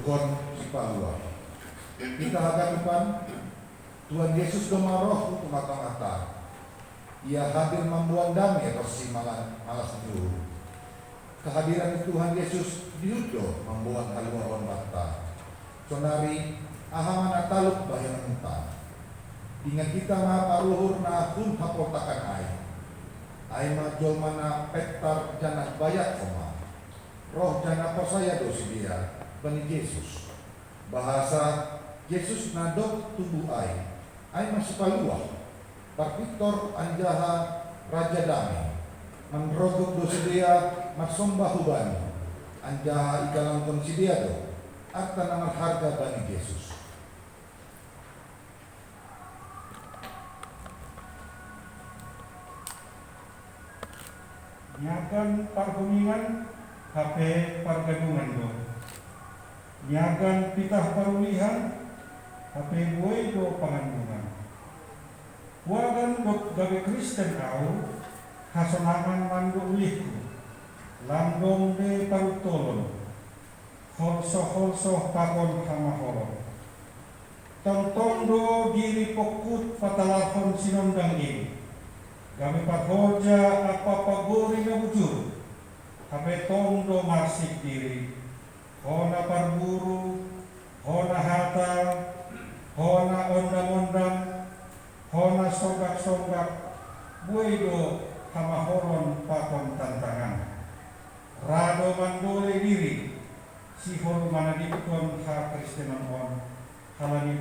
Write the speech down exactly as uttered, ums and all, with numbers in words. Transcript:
Tuhan sipalua. Hita haganupan, Tuhan Yesus do maroh tu tongah-tongahta. Ia hadir mamboan dame ronsi malas ni uhur. Kehadiran ni Tuhan Yesus dihut do mamboan haluaon banta. Sonari, aha ma na talup bahenonta? Ingat hita ma paruhur na hun hapoltakan ai. Ai ma jolma na pentar janah bayak homa. Roh janah porsaya do sidea bani Jesus. Bahasa Jesus na dob tubuh ai, ai ma sipalua, parpintor anjaha raja dame. Manrogop do sidea marsombah hu Bani, anjaha igalangkon sidea do arta na marharga bani Jesus. Niagan parhuningan hape pargadungan do. Niagan pitah parulihan hape buei do pangandungan. Huagan dob gabe Kristen ahu, hasonangan mandok ulihku. Lam dong be paruntolon, holsoh-holsoh pakon hamaholon. Tongtong do diri pongkut patalarhon sinondang in, gabe parhorja ampa pagori na bujur, hape tong do marsik diri, hona parburu, hona hata, hona ondam-ondam, hona songgak-songgak, buei do hamaholon pakon tantangan. Ra do mandole diri, sihol manadingkon hakristenon on, halani